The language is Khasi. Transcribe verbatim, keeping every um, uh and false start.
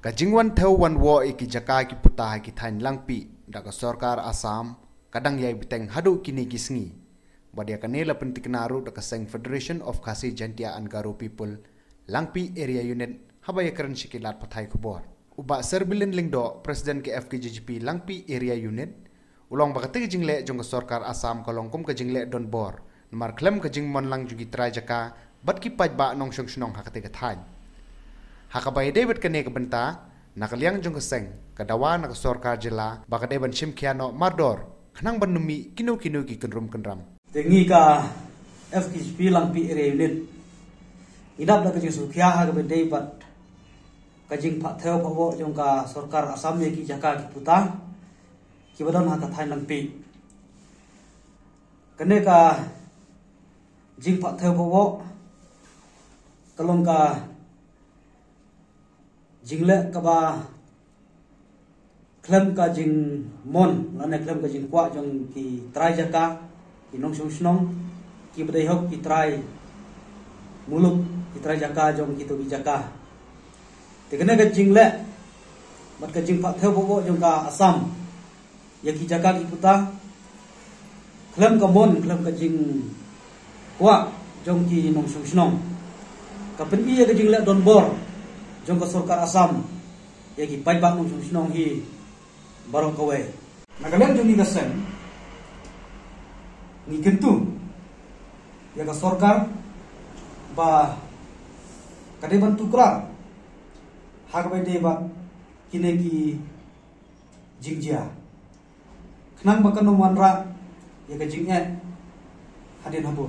Ka jingwan thew wan woh ïa ki jaka ki puta ha ki thaiñ Langpih da ka sorkar Assam ka dang ïai bteng haduh kine ki sngi. Bad ïa kane la pyntikna ruh da ka seng Federation of Khasi Jaintia and Garo People Langpih Area Unit haba ïakren sha ki lad pathai khubor. U Bah Serbilin Lyngdoh, President ka F K J G P Langpih Area Unit, u long ba katei ka jingleh jong ka sorkar Assam ka long kum ka jingleh donbor namar khlem ka jingmon lang jong ki trai jaka bad ki paidbah nongshong shnong ha katei ka thaiñ. Ha kaba ïadei bad kane ka bynta, na ka liang jong ka seng ka dawa na ka sorkar jylla ba ka dei ban shim khia noh mardor khnang ban ym mih kino kino ki kynrum kynram. Te ngi ka F K J P Langpih Area Unit ngi dap da ka jingsngewkhia ha kaba ïadei bad ka jingphah thew phah woh jong ka sorkar Assam ïa ki jaka ki puta kiba don ha ka thaiñ Langpih. Kane ka jingphah thew phah woh ka long ka jingleh kaba khlem ka jingmon lane khlem ka jingkwah jong ki trai jaka, ki nongshong shnong, kiba dei hok ki trai muluk, ki trai jaka jong kito ki jaka. Te kane ka jingleh bad ka jingphah thew phah woh jong ka Assam ïa ki jaka ki puta khlem ka mon, khlem ka jingkwah jong ki nongshong shnong ka pyni ïa ka jingleh donbor jong ka sorkar Assam ïa ki paidbah nongshong shnong hi baroh kawei. Na ka liang jong ngi ka seng ngi kyntu ïa ka sorkar ba ka dei ban tuklar ha kaba ïadei bad kine ki jingjia khnang ba kan ym wanrah ïa ka jingeh hadien habud.